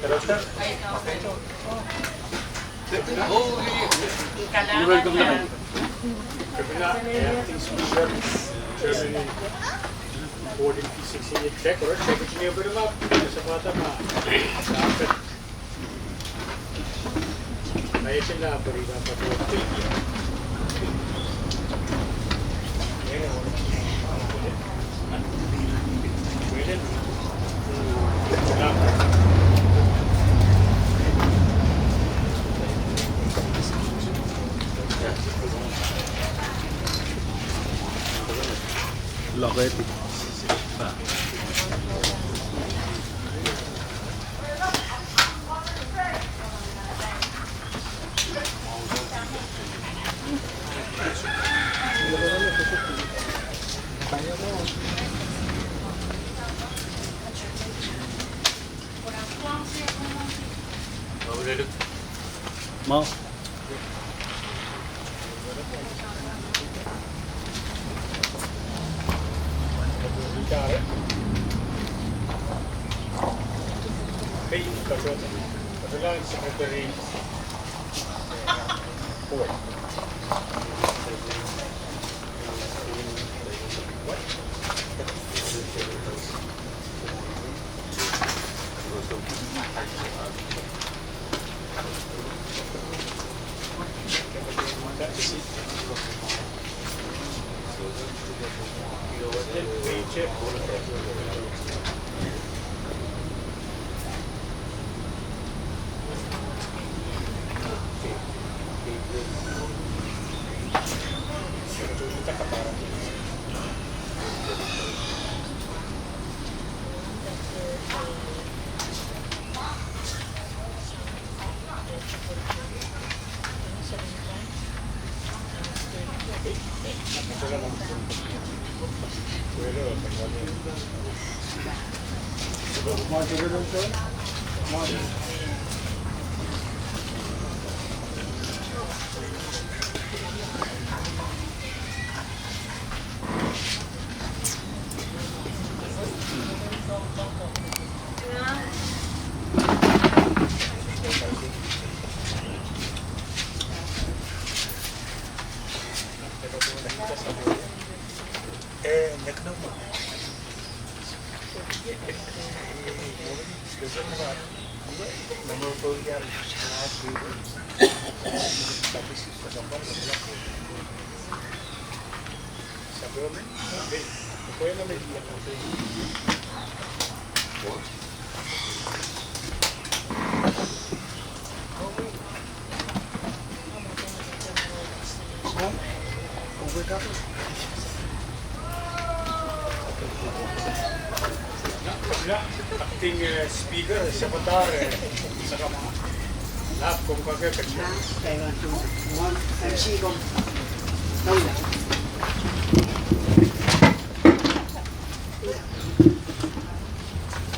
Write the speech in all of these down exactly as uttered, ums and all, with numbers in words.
You're welcome. Kepina, acting speaker, chairman, board in P six A, check, or check it near Burma, it's about a man. Acting, eh, speaker, secretary, eh, sakama. Lap komkake kecil.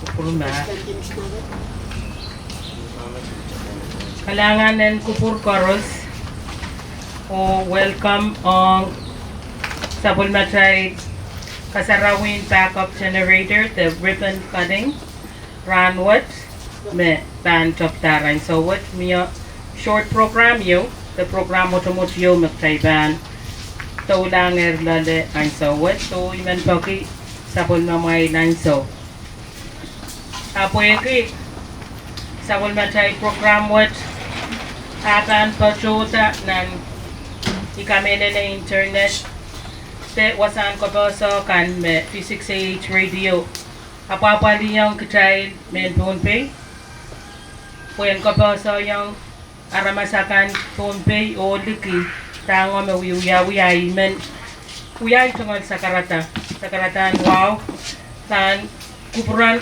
Kupwur ma. Kalahngan en kupwur koaros, oh welcome ong sapwellimatail kasarawien backup generator, the ribbon cutting. Rahnwet me pahn tepda ansou wet, mie short program ieu, de program mwotomwot ieu me kitail pahn doulahngehr loale ansou wet, so I men peki sapwellimamwail ansou. Ahpw pwehki sapwellimatail program wet a pahn patohda nan, I kamehlele, internet, de wasahn kapehse kan me V six A H radio apwahpwalihong kitail mehn Pohnpei pwehn kapehsehiong aramas akan Pohnpei oh liki, dahme e wiawi, ahi men wiahiong tungoal sakarada, sakaradahn wahu, nan kupwuren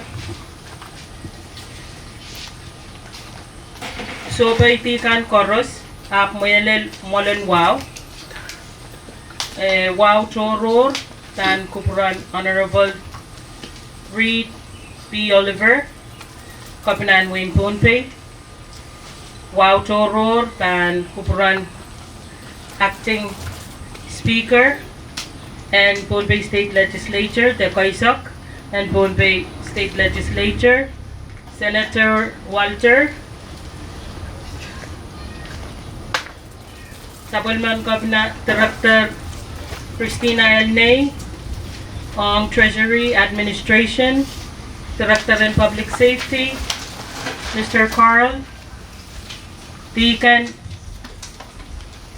sohpeidi kan koaros, ahpw mehlel mwoalen wahu, eh, wahu tohrohr, nan kupwuren Honorable Reed P. Oliver, Kepinahn wehin Pohnpei. Wahu tohrohr pahn kupwuren Acting Speaker en Pohnpei State Legislature, de keisek en Pohnpei State Legislature, Senator Walter, Sapwellimen Kepina, Director Christina L. Ney, ong Treasury Administration, Director en Public Safety, Mister Carl, Deacon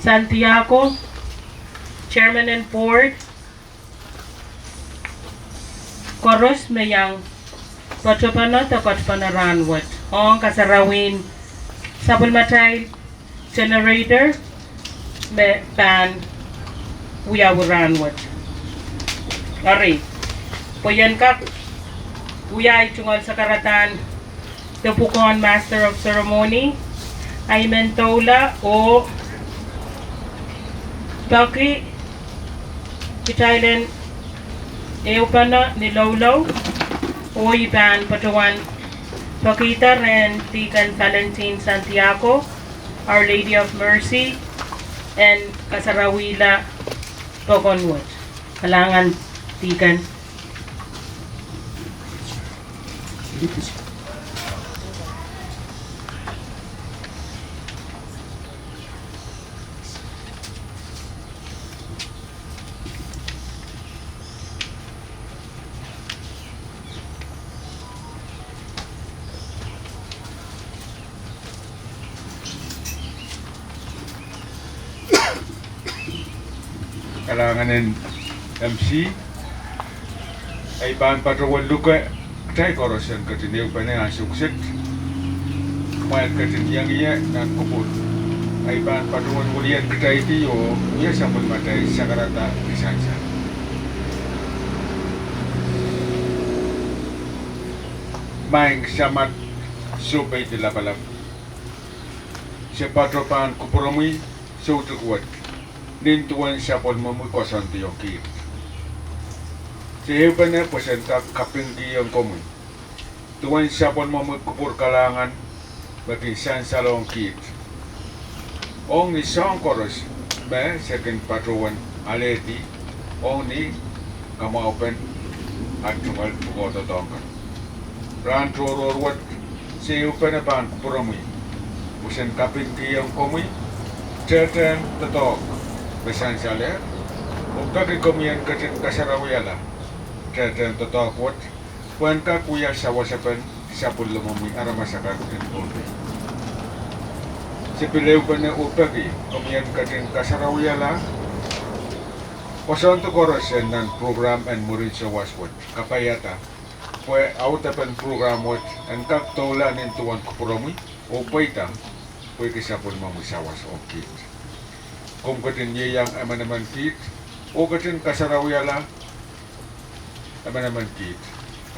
Santiago, Chairman en Board, koaros me iang patopene de patopene rahnwet ong kasarawien sapwellimatail generator me pahn wiawi rahnwet. Eri, pwe I en kak wia tungoal sakaradahn de pwukoahn Master of Ceremony, I men doula oh peki kitail en ehupene ni loulou, oh I pahn patohwan pekihda rehn Deacon Valentin Santiago, Our Lady of Mercy, en kasarawihla pokon wet. Kalahngan, Deacon. Kalahngan en M C. I pahn patohwan luke kitail koaros en ketin ehupene ansou kiset. Kumwail ketin iang ie nan kupwur. I pahn patohwan wilian kitaildi oh wia sapwellimatail sakarada ni sansal. Maing Samat, Sohpeidi Lapalap, se patohwan kupwuromwi soutik wet, nin duwen sapwellimomwi koasoandi ong kiht. Se ehupene pwe sen kak kapingkihong komwi duwen sapwellimomwi kupwur kalahngan me kin sansal ong kiht. Ong ni soahng koaros me se kin patohwan alehdi ong ni kamwahupen at tungoal pwukoa doadoahk kan. Rahn tohrohr wet, se ehupene pahn kupwuromwi pwe sen kapingkihong komwi tehtehn doadoahk me sansalehr, oh peki komwi en ketin kasarawihala tehtehn doadoahk wet, pwehn kak wia sawasepen sapwellimomwi aramas akan en Pohnpei. Se pil ehupene oh peki komwi en ketin kasarawihala koasoandi koaros en nan prokram en mwurin sawas wet, kapaiada pwe audepen prokram wet en kak doula nin duwen kupwuromwi oh pweida pwehki sapwellimomwi sawas ong kiht. Komw ketin ieiang emenemen kiht oh ketin kasarawihala emenemen kiht,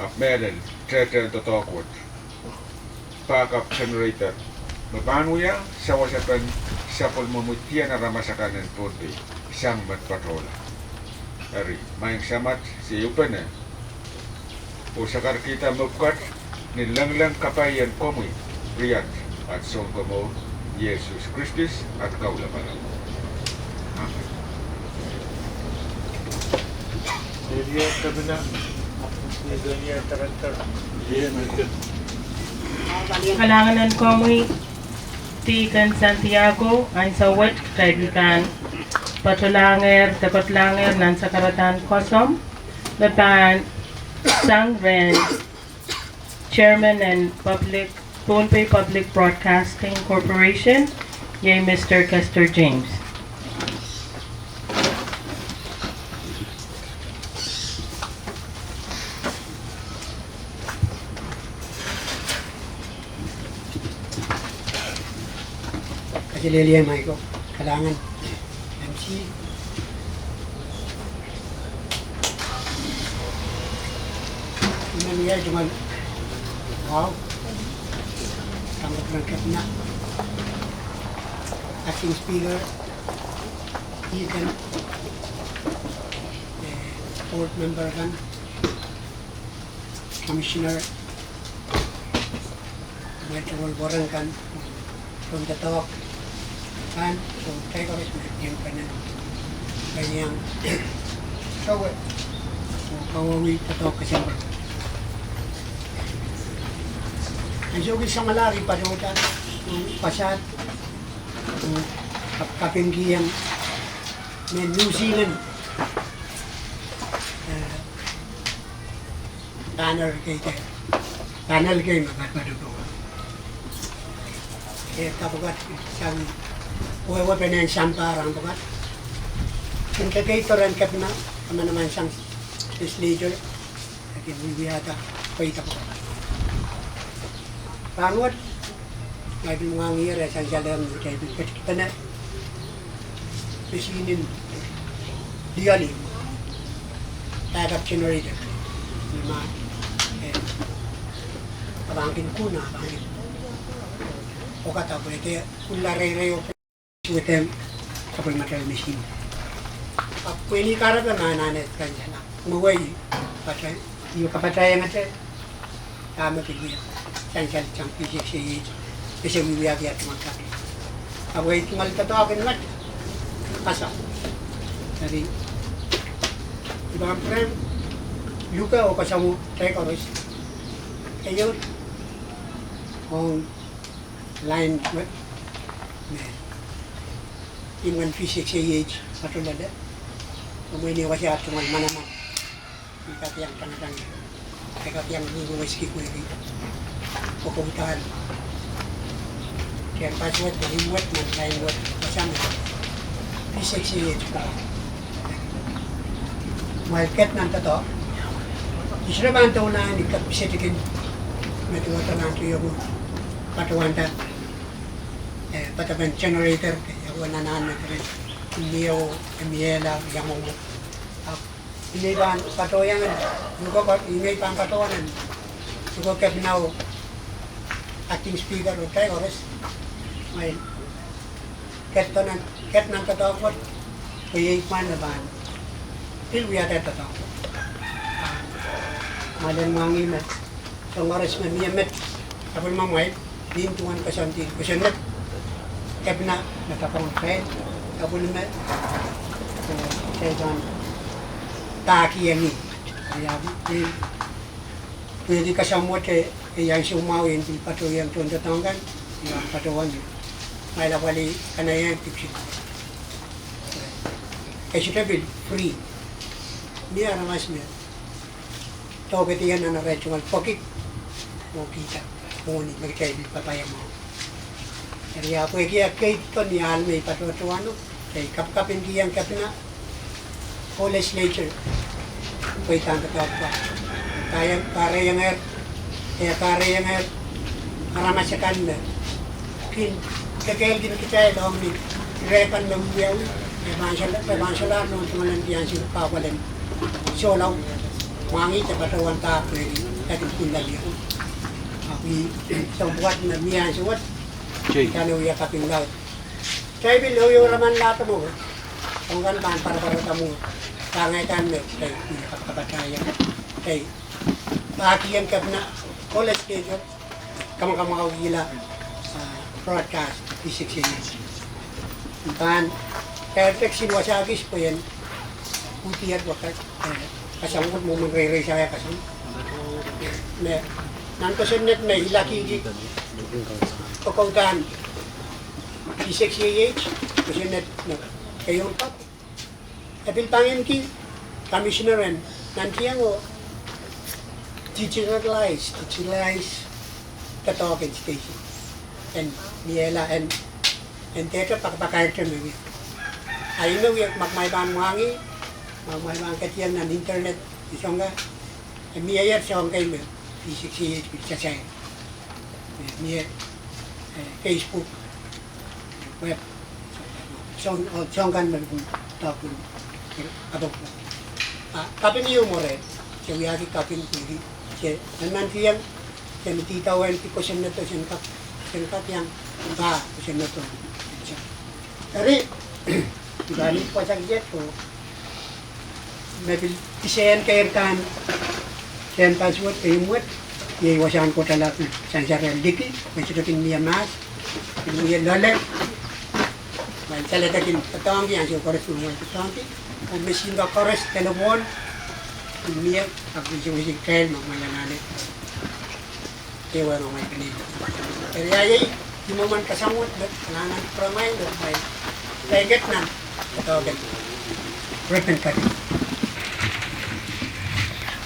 ahpw mehlel tehtehn doadoahk wet, backup generator, me pahn wia sawasepen sapwellimomwi dihen aramas akan en Pohnpei sang met patohla. Eri, Maing Samat, se ehupene oh sakarkihda mepwukat ni lengleng kapai en komwi, riat, at Sounkomour, Sises Kristus, at Kaulapala. Amen. Kalahngan en komwi, Deacon Santiago, ansou wet kitail pahn patolahngehr de kodlahngehr nan sakaradahn koasoam me pahn sang rehn Chairman en Public, Pohnpei Public Broadcasting Corporation, iei Mister Kester James. Kaselehlie Michael, kalahngan M C. I men wia tungoal wahu sang Kepina, Acting Speaker, Deacon, eh, board member kan, Commissioner, me tungoal wahu kan, pwehn doadoahk kan, oh kitail koaros me ehupene, pahn iang, sowe, oh kawauwih doadoahk kesempwal. Ansou kis samwalahro I patohda, pasad, kapikihong mehn New Zealand, eh, panel kei, panel kei me patohdo. E kapikihong sang wehwehpen sampah rahn pwukat. Kin kekei doaren kepina, kamanaman sang legislature. Eri wiwiahda pweida pwukat. Rahnwet, ngehi pil mwahngiher eh sansal me kitail pil ketikipene machine en lioali, backup generator. Ni ma, eh, a pahn kin kuna, a pahn kin okada pwehki kulla reirei oh suwed en sapwellimatail machine. Ahpw pwehki kahrepe ma anahne sansal, mwowei, pata, io kapatahiengete, dahme pil wia sansal sang P six A H, ese wiwiahki ah tungoal kaping. Ahpw ei tungoal doadoahk en met, kasa. Eri, I pahn pwurehng luke oh kasamwo kitail koaros, ehu ong line wet, me imwen P six A H patoh loale, omw eni wasa tungoal manaman. I kak iang tangatang, I kak iang ruruweski pwehki kokoudahn campus wet, nan imw wet, nan line wet, wasa me P six A H patoh. Kumwail ket nan doadoahk, I sohte pahn doula ni kak pisetikin me duwehte nan tuhwong patohwanda, eh, patohwan generator, eh, wasa nan anahne keren, mie oh, eh, miehla, iang mwomwo. Ahpw I mwein pahn patohwanda, luke, I mwein pahn patohwanda, luke kepina oh acting speaker oh kitail koaros, mwein ket nan, ket nan doadoahk wet, pwe iei pahn, pahn pil wiahda doadoahk wet. Ah, malen mwahngih me soahng koaros me mie met sapwellimamwail, nin duwen koasoandi, kosonned kepina me kapwung kitail, sapwellime, eh, kitail pahn pahkihong ih. Ia, pwehki kasamwote, eh, ansou mwahu en pil patohwanda tohndoadoahk kan, ia patohwan, ma I lapalih kanahieng dipwisou. E sohte pil free. Mie aramas me dohkediong nan arail tungoal pokit, oh kihda mwohni me kitail pil papaiong mwahu. Eri ahpw pwehki e keid doh ni ahl me I patohwanohng, I kapikapingkihong kepina oh legislature, pwe I pahn doadoahk pwe, kahrehiongehr, e kahrehiongehr aramas akan me kin kekehlki kitail ong ni reh kan me wiawi, e pahn solahr, e pahn solahr nohn tungoal en diansi pahpwalen sohla, mwahngih de patohwan pahpwehki e kin kunlahng ie. Ahpw soahng pwukat me mie ansou wet, I kan wia kaping laud. Kitail pil ehu ehu raman lahte mwo, soahng kan pahn paraparada mwo, soangen kan me kitail pil kapakapatahieng, kitail pahkihong kepina oh legislature, kamwakamwahukihla, ah, broadcast P six A H. Pahn kaidehk sin wasa kis pwe en uhdien waka, eh, kasang wet mwomwen reirei sang e kasang. Me, nan kosonned me I lakiki, kokoudahn P six A H, kosonned me keieun kapw, e pil pangin ki commissioner en nantihong oh digitalize, digitalize doadoahk en station. En miehla, en, en dehte pakapakairte me wia. A ih me wia ma kumwail pahn mwahngih, ma kumwail pahn ketieng nan internet, ni soahng kan, e mieier soahng kei me P six A H pil sasair. E mie, eh, Facebook, web, soahng, oh, soahng kan me kin doadoahk, eh, kapokpo. Ah, kaping ieu mwurin, se wiahki kaping pwehki, se nannantieng, se me dihda wehwehki kosonnedo, sen kak, sen kak iang pahn kosonnedo. Eri, I pahn pwasang iet oh me pil kisehn keirkan, kisehn password, keimwet, iei wasahn kotala, sansal liki, me sohte kin mie mahs, kin mie loale, mwein salada kin doadoahngki ansou koaros me mwein doadoahngki, oh machine kan koaros, telephone, kin mie, ahpw kin sewese kitail ma kumwail anahne. Ewe rong ai pini. Eri iei, I mwomwen koasoandi me, nan kupwuromwail, me, pengket nan, doadoahk en, ribbon cutting.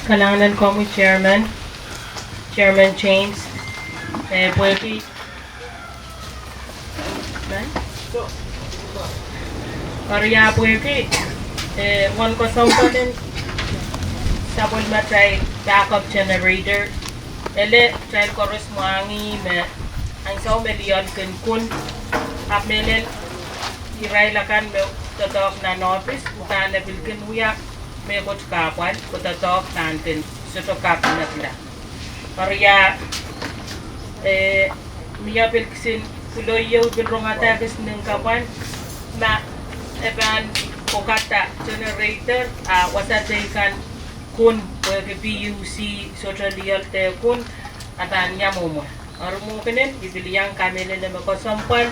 Kalahngan en komwi Chairman, Chairman James, eh, pwehki Eri ia pwehki, eh, uwen kesempwal en sapwellimatail backup generator, ele kitail koaros mwahngih me ansou me lioal kin kun, ahpw mehlel irail akan me doadoahk nan ohpis, uhdahn e pil kin wia mehkot kahpwal, pwe doadoahk pahn kin sohte kak nekla. Eri ia, eh, mie pil kisin kuloak ieu pil rongada kisin nin kapwan, ma e pahn kokada generator, a wasa teikan kun, pwehki P U C sohte lioal de kun, a pahn ia mwomwe. Eri mwokenen, I pil iang kamehlele me kesempwal,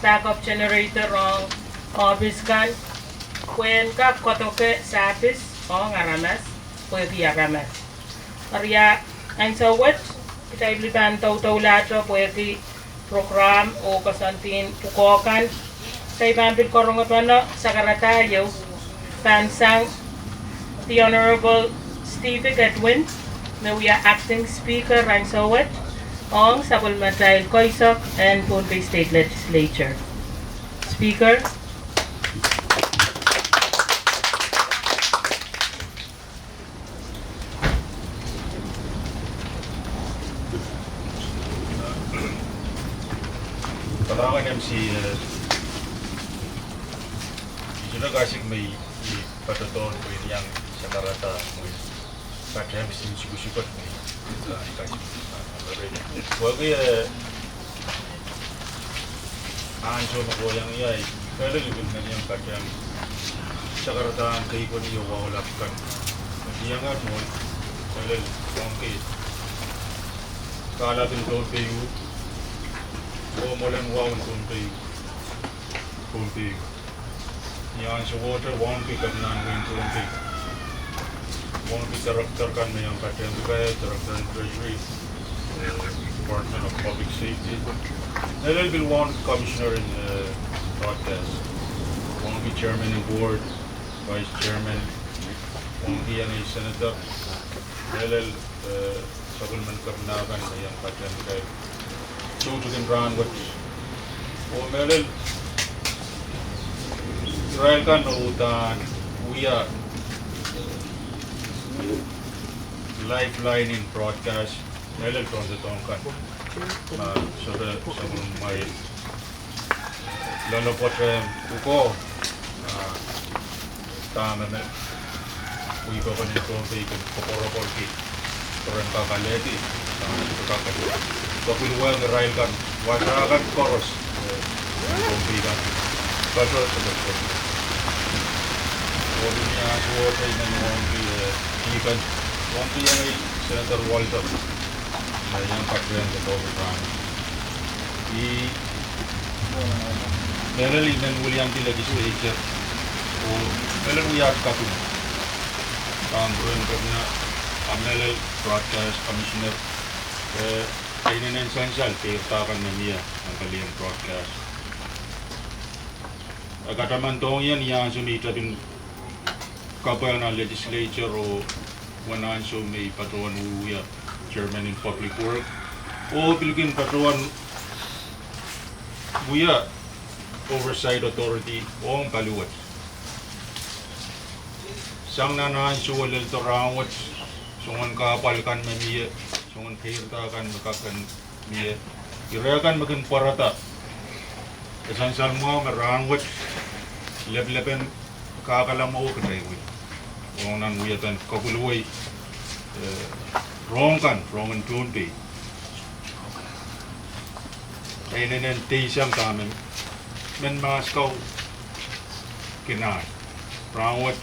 backup generator ong ohpis kan, pwehn kak kohdohke service ong aramas, pwehki aramas. Eri ia, ansou wet, kitail pil pahn doudoulahte pwehki program oh koasoandien pwukoa kan, kitail pahn pil karonge pahn sakarada ieu, pahn sang The Honorable Steve Edwin, me wia Acting Speaker ansou wet, ong sapwellimatail koasoandi en Pohnpei State Legislature. Speaker. Kalahngan M C, eh, I sohte kasik me I, I patohdohn pwe I iang sakarada mwein patehng kisin sukosuken me I kasik. Pwehki, eh, ansou me kohieng ie, I mehlel I pil men iang patehng sakaradahn keipweni oh wahu lap kan. Iang ah mwo, mehlel wauneki kahlap en Pohnpei, oh mwoalen wahu en Pohnpei, Pohnpei. Ni ansowohte wauneki kepina en wehin Pohnpei, wauneki director kan me iang patehng, Director en Treasury, eh, Department of Public Safety. Mehlel pil wauneki Commissioner en, eh, Broadcast. Wauneki Chairman en Board, Vice Chairman, wauneki iang ei Senator. Mehlel, eh, sapwellimen kepina kan me iang patehng kitail soutik en rahn wet. Oh mehlel irail kan me uhdahn wia lifeline en Broadcast, mehlel tohndoadoahk kan, ma sohte sapwellimamwail loalopwoat en pwukoa, ah, dahme me wihpokon en Pohnpei kin koapworopworki, pwe ren kak alehdi, ah, kak, koapworopworki irail kan, wasa kan koaros, eh, Pohnpei kan, koaros, koaros. Oh ni ansowohte I men wauneki, eh, Deacon, wauneki iang ei Senator Walter, me iang patehng doadoahk kan. I mehlel I men weliandi legislature, oh mehlel wia kaping, pahn pwurehng kepina, ah mehlel Broadcast Commissioner, eh, e inenen sansal keirda kan me mie nan palien broadcast. E katamandohng ie ni ansou me I tapin kapwaiada nan legislature oh uwen ansou me I patohwan wiewia Chairman en Public Work, oh pil kin patohwan wia Oversight Authority ong pali wet. Sang nan ansowo lel de rahn wet, soangen kahpwal kan me mie, soangen keirda kan me kak kin mie, ire kan me kin pwarada. E sansal mwahu me rahn wet, lepelepen kahkalamwo kitail wia, ong nan wiepen kopwulwei, eh, rohng kan, rohng en Pohnpei. E inenen deisang dahme men mahs kau kin ahi. Rahn wet,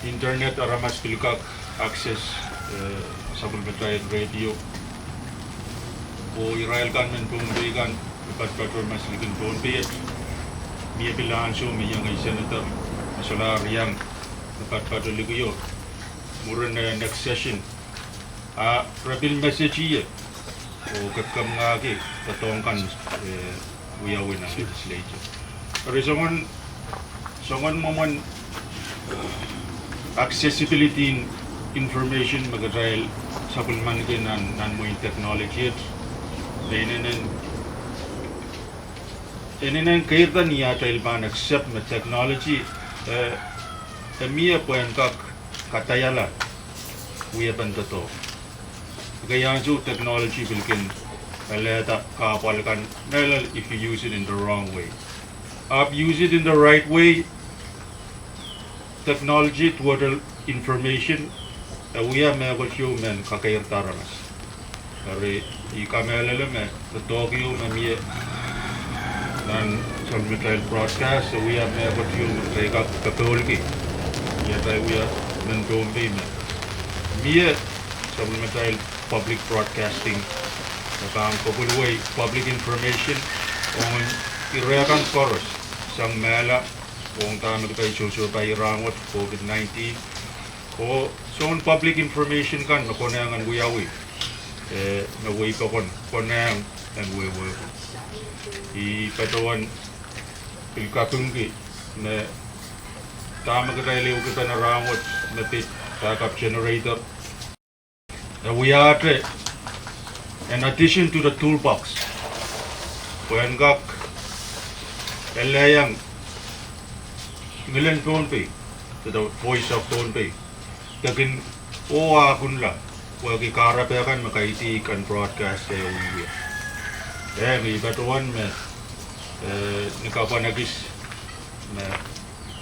internet aramas pil kak access, eh, sapwellimatail radio. Oh irail kan men Pohnpei kan, me patopato ma silikin Pohnpei et, mie pil ansou me iang ei senator, me solahr iang, me patopato likio. Mwurin, eh, next session, A re pil message ie oh kepkepngahki doadoahk kan, eh, wiawi nan legislature. Eri soangen, soangen mwomwen accessibility en information me kitail sapwellimaniki nan, nan mwehin technology et. Inenen, inenen keirda ni atail pahn accept me technology, eh, e mie pwehn kak kadaiala wiepen doadoahk. Ekei ansou technology pil kin alehda kahpwal kan, mehlel if you use it in the wrong way. Ahpw use it in the right way, technology toward information, e wia mehkot ieu men kakeirda aramas. Eri I kamehlele me doadoahk ieu me mie nan sapwellimatail broadcast, e wia mehkot ieu me kitail kak popohlki. Ia atail wia mehn Pohnpei me mie sapwellimatail public broadcasting, me pahn kopwulwei public information ong ire kan koaros, sang mehla, ong dahme kitail sohsohpai rahn wet, COVID nineteen, oh soangen public information kan me konehng en wiawi, eh, me wehi pokon konehng en wehwehki. I patohwan pil kapingki me dahme kitail ehukipene rahn wet me pid backup generator, e wiahte, in addition to the toolbox, pwehn kak elehieng ngilen Pohnpei, the Voice of Pohnpei, de kin oh ah kunla wehwehki kahrepe kan me kaidehn kan broadcast e wiewia. Eh, me I patohwan me, eh, ni kapwan ekis me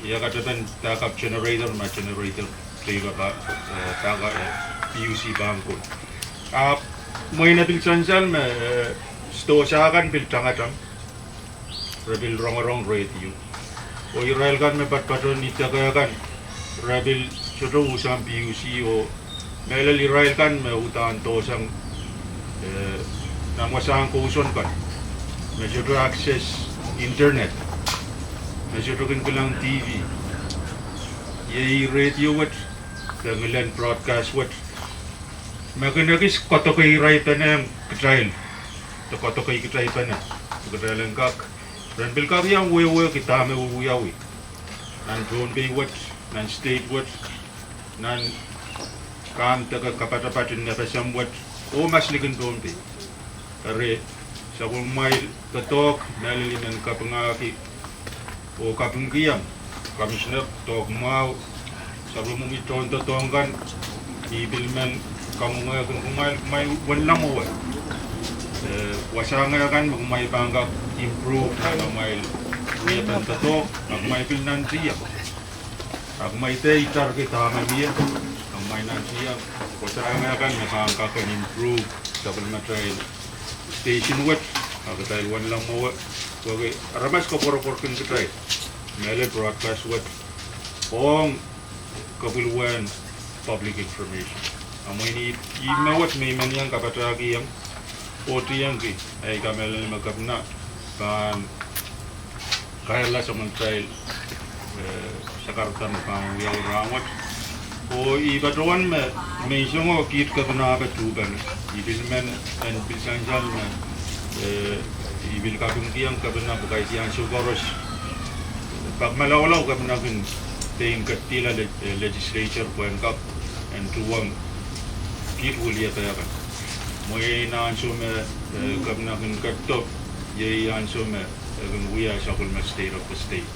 ia katepen backup generator, ma generator teikan, eh, backup, eh, PUC pahn kon. Ahpw mwein e pil sansal me, eh, sidohsa kan pil tangatang, re pil rongorong radio. Oh irail kan me patpaten idek kan, re pil sohte usahn PUC oh mehlel irail kan me uhdahn dohsang, eh, nan wasahn kousoan kan, me sohte access internet, me sohte kin kilang TV, iei radio wet, de ngilen broadcast wet, me kin ekis koadokeirailpene kitail, de koadokeikitailpene, kitail en kak, ren pil kak iang wehwehki dahme wiawi nan Pohnpei wet, nan state wet, nan kahmw deke kapatapat en FSM wet, oh mas likin Pohnpei. Eri sapwellimamwail doadoahk, mehlel I men kapingahki oh kapingkihong Commissioner doadoahk mwahu, sapwellimomwi tohndoadoahk kan, I pil men kangoangehki kumwail, kumwail wenla mwowe, eh, wasahn kan me kumwail pahn kak improve nan amwail wiepen doadoahk, a kumwail pil nantihong. A kumwail dehr itarki dahme mie, a kumwail nantihong wasahn kan me pahn kak en improve sapwellimatail station wet, a kitail wenla mwowe, wehwehki aramas koapworopworki kitail, mehlel broadcast wet, ong kopwulwehn public information. A mwein ih me wet me I men iang kapatahkihong, oh tiengki, eh, I kamehlele me Kepina pahn kairla soangen kitail, eh, sakarada me pahn wiawi rahn wet. Oh I patohwan me, me I songo kiht Kepina ke tuhpene. I pil men, en pil sansal me, eh, I pil kapingkihong Kepina pwukat ansou koaros, pak malaulau Kepina kin pein ketidihla le-, eh, legislature pwehn kak en tuhwong kiht weliepe kan. Mwein ansou me, eh, Kepina kin ketido, iei ansou me e kin wia sapwellime State of the State.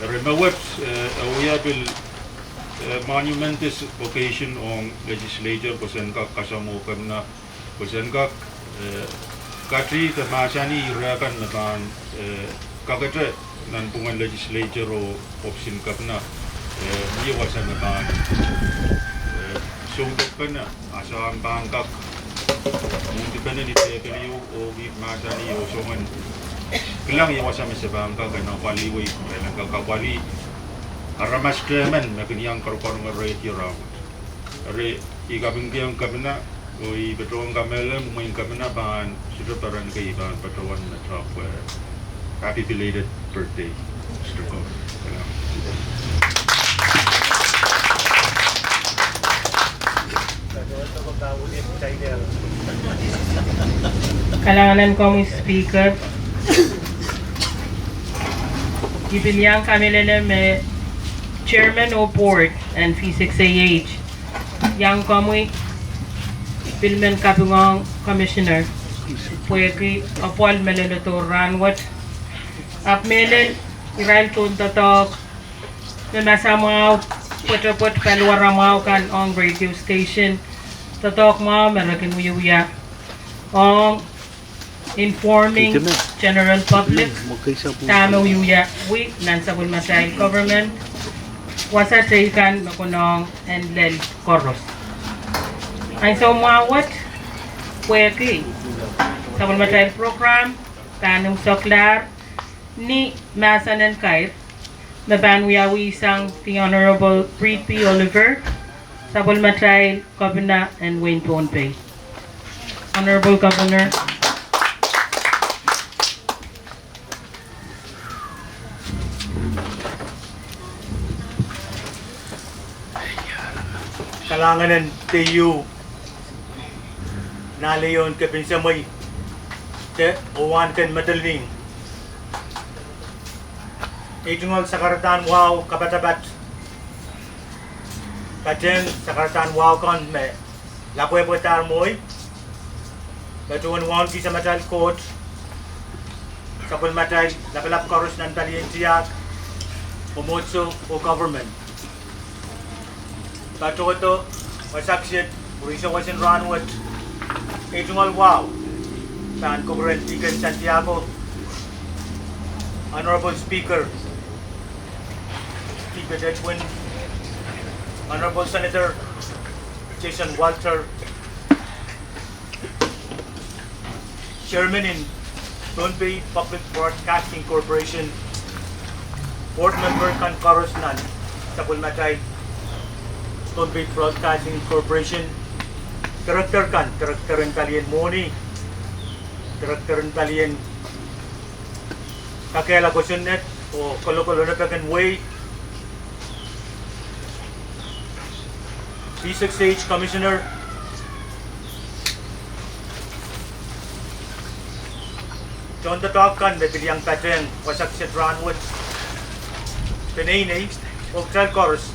Eri me wet, eh, e wia pil, eh, monumentous occasion ong legislature pwe sen kak kasamwo Kepina, pwe sen kak, eh, kati de mahsanih ire kan me pahn, eh, kakete nanpwungen legislature oh ohpis en Kepina, eh, mie wasa me pahn, eh, sounpene a se pahn kak mwohndipene ni pepel ieu oh kiht mahsanih oh soangen kilang ie wasa me se pahn kak en apwalih wei, en kak apwalih aramas tehmen me kin iang koarokoaronge radio rahn wet. Eri I kapingkihong Kepina, oh I patohwan kamehlele mwein Kepina pahn sohte peren kei pahn patohwan me talk, eh, happy belated birthday, Mister Governor. Kalahngan en komwi Speaker. I pil iang kamehlele me Chairman oh Board en V six A H iang komwi pil men kapingohng Commissioner pwehki apwal me leledo rahnwet. Ahpw mehlel irail tohndoadoahk me masamwahu, pwetepwet paliwaramwahu kan ong radio station, doadoahk mwahu me re kin wiewia ong informing general public dahme wiewia wi nan sapwellimatail government, wasa teikan me konehng en lel koaros. Ansou mwahu wet pwehki sapwellimatail program pahn imwiseklahr ni mahsen en kair me pahn wiawihsang the Honorable Reed P. Oliver, sapwellimatail Governor en wehin Pohnpei. Honorable Governor. Kalahngan en keieu, nahleiohn kepin semwei, de oh wahnken medel ning. Ei tungoal sakaradahn wahu kapatapat, patehng sakaradahn wahu kan me lapwehpwehdahr mwohi, patohwan wauneki samatail Koht, sapwellimatail lapalap koaros nan palien tiahk, mwomwohdiso oh government. Patohdo wasa kiset, mwurin souwas en rahnwet, ei tungoal wahu pahn kupwuren Deacon Santiago, Honorable Speaker Tibet Edwin, Honorable Senator Jason Walter, Chairman en Pohnpei Public Broadcasting Corporation, board member kan koaros nan sapwellimatail Pohnpei Broadcasting Corporation, director kan, director en palien mwohni, director en palien kakehla kosonned oh kolokol onopek en wehi, V six A H Commissioner, tohndoadoahk kan me pil iang patehng wasa kiset rahnwet, peneinei, oh kitail koaros,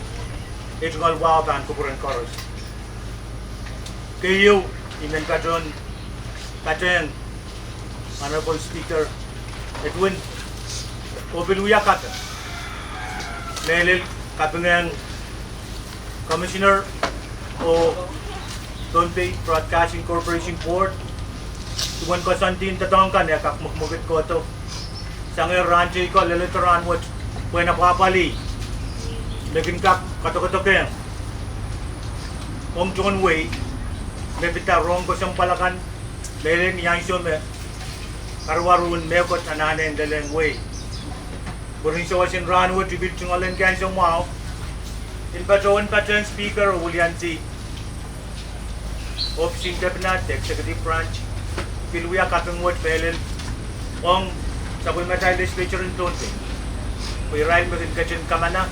ei tungoal wahu pahn kupwuren koaros. Keieu, I men patohwan patehng Honorable Speaker Edwin oh pil wia kaping, mehlel kapingehng Commissioner oh Pohnpei Broadcasting Corporation Board, duwen koasoandi en doadoahk kan e kak mwekimwekid kohdo sang rahn teiko leledo rahnwet, pwehn apwahpwalih me kin kak kadokadoke ong tohn wehi me pid rohng kesempwal akan, mehlel ni ansou me karuwaru en mehkot anahne en lelehng wehi. Mwurin souwas en rahnwet I pil tungoal en ansou mwahu en patohwan patehng Speaker oh wiliandi ohpis en kepina, de executive branch, pil wia kaping wet mehlel ong sapwellimatail legislature en Pohnpei, pwe irail me kin ketin kamana,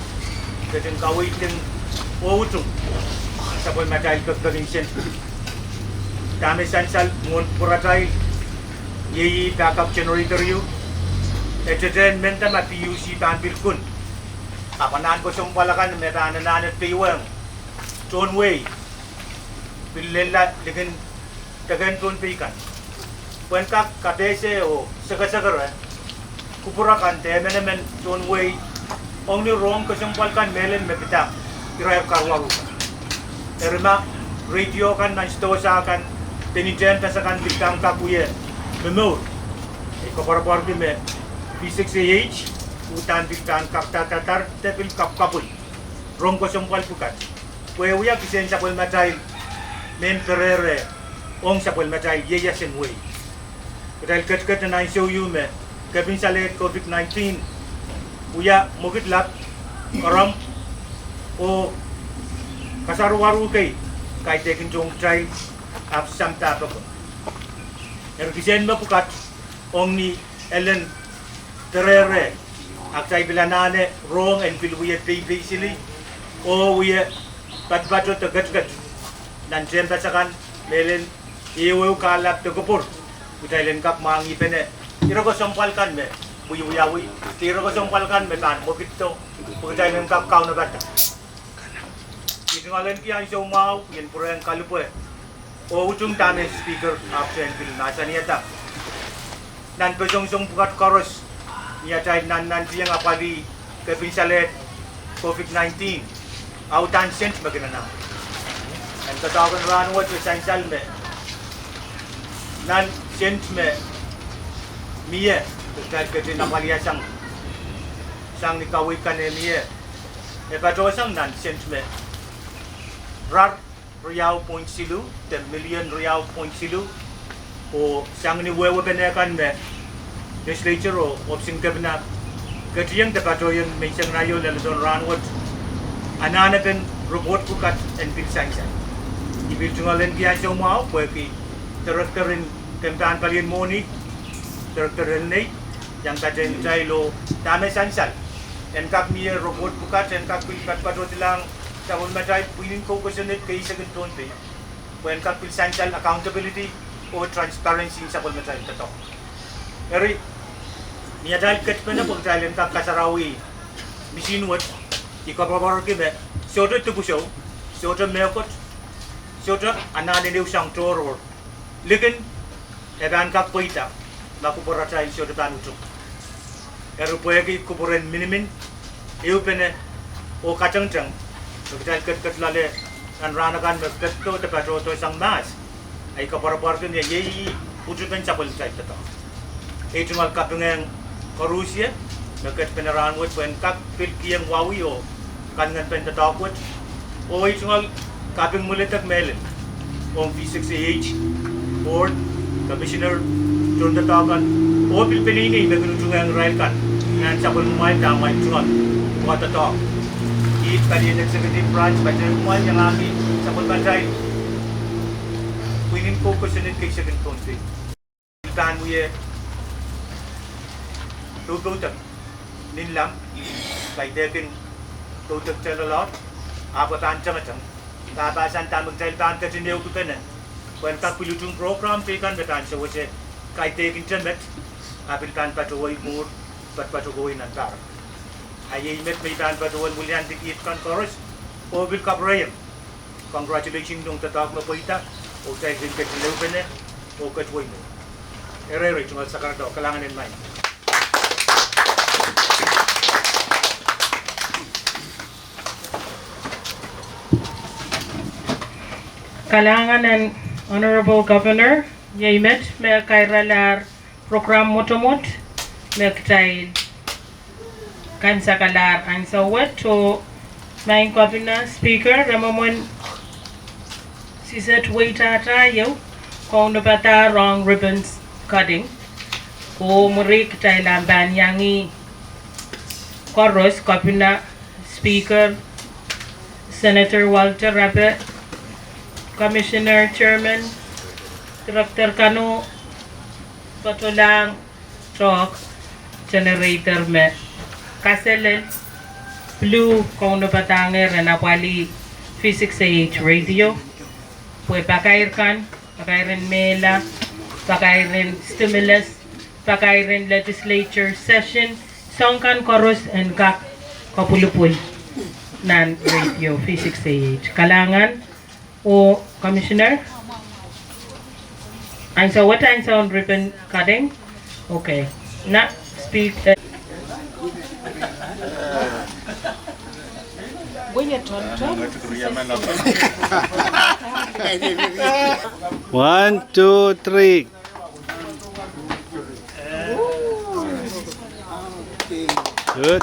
ketin kaweidih oh utung sapwellimatail pekipek en sent. Dahme sansal mwohn kupwuratail, iei ih backup generator ieu, e tetehn menda ma PUC pahn pil kun, ahpw anahn kesempwal akan me pahn anahne peiwehng tohn wehi, pil lella likin deken Pohnpei kan, pwehn kak kapehse oh sekesekere kupwur akan de emenemen tohn wehi ong ni rohng kesempwal kan mehlel me pid irair karuwaru kan. Eri ma radio kan nan sdohsa kan, de ni tehnpas akan pil pahn kak wie momour, I koapworopworki me V six A H uhdahn pil pahn kapdadahr de pil kapwkapwil rohng kesempwal pwukat, pwe e wia kisehn sapwellimatail mehn perehre ong sapwellimatail ieias en wehi. Kitail ketiket nan ansou ieu me kepin salehd COVID nineteen wia mwekid lap, koaromw, oh kasaruwaru kei kaidehkin tohn kitail, ahpw sampah pokon. Eri kisehn mepwukat, ong ni elen perehre, a kitail pil anahne rohng en pil wie peipeisili oh wie patopato de ketiket nan tehnpas akan, mehlel ehuehu kahlap de kupwur Kitail en kak mwahngih pene ire kesempwal kan me wiewiawi, ire kesempwal kan me pahn mwekiddo, pwe kitail en kak kaunopada. I tungoal en ki ansou mwahu, I en pwurehng kalipwe oh utung dahme Speaker ahpwtehn pil mahsanihada. Nan pesenguseng pwukat koaros, ni atail nannantihong apwalih kepin salehd COVID nineteen, a uhdahn sent me kin anahne. Nan doadoahk en rahnwet e sansal me nan sent me mie, kitail ketin apwalihsang sang ni kaweid kan me mie, e patohsang nan sent me rar riau point siluh, de million riau point siluh, oh sang ni wehwehpene kan me Legislature oh Office en Kepina ketidihong de patohiong menseng naio leledohn rahnwet, anahnepen report pwukat en pil sansal. I pil tungoal en ki ansou mwahu pwehki Director en Kempahn Palien Mwohni, Director Elnei, iang patehng kitail oh dahme sansal en kak mie report pwukat en kak pil patpatohdilahng sapwellimatail pwihn en kou kosonned, keisek en Pohnpei, pwe en kak pil sansal accountability oh transparency en sapwellimatail doadoahk. Eri, ni atail ketpene pwe kitail en kak kasarawi misihn wet, I koapworopworki me sohte dipwisou, sohte mehkot, sohte anahn en ehu sang tohrohr likin e pahn kak pweida ma kupwuratail sohte pahn utung. Eri pwehki kupwuren minimin, ehupene, oh katengteng me kitail ketiket loale nan rahn akan me ketido de patohdo sang mahs, I koapworopworki me iei pwutupen sapwellimatail doadoahk. I tungoal kapingehng koarusie me ketpene rahnwet pwe en kak pil kihong wauwi oh kanengenpen doadoahk wet, oh I tungoal kaping mwuledek mehlel ong V six A H Board, Commissioner, tohndoadoahk kan, oh pil peneinei me kin utungehng irail kan nan sapwellimamwail, dahmwail tungoal doadoahk. Ih palien executive branch, patehng kumwail iangahki sapwellimatail pwihn en kou kosonned, keisek en Pohnpei. Pahn wie poupoudek ninlang, kaidehkin poudek te loaloahk, ahpw e pahn tengeteng, pahpahsan dahme kitail pahn ketin ehukipene pwe en kak pil utung program pei kan me pahn sewese kaidehkin te met, a pil pahn patohwei mwuhr, patpatohwei nan pahr. A iei met me I pahn patohwan wiliandi kiht kan koaros oh pil kapwurehiong congratulations ong doadoahk me pweida, oh kitail kin ketin ehupene oh ketido. Eri, eri, tungoal sakarada, kalahngan en maing. Kalahngan en Honorable Governor, iei met me kairalahr program mwotomwot me kitail kaimwisekalahr ansou wet, oh maing Kepina, Speaker, re mwomwen siset weitahta ieu, kaunopada ong ribbon cutting, oh mwuri kitail ahpw pahn iang koaros, Kepina, Speaker, Senator Walter Rabe, Commissioner, Chairman, Director Kano, patohlahng tohk, generator me kaselel, pwuhk, kaunopadahngehr en apwalih V six A H radio, pwe pakair kan, pakairen mehla, pakairen stimulus, pakairen legislature session, soahng kan koaros en kak kapwulipwul nan radio V six A H. Kalahngan. Oh Commissioner, ansou wet ansou en ribbon cutting. Okay. Na speak, eh. One, two, three. Good.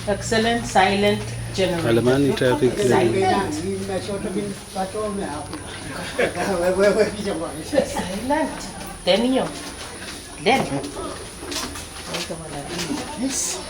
Excellent silent generation. Kalaman in traffic. Silent. Silent. Then you. Then. Yes.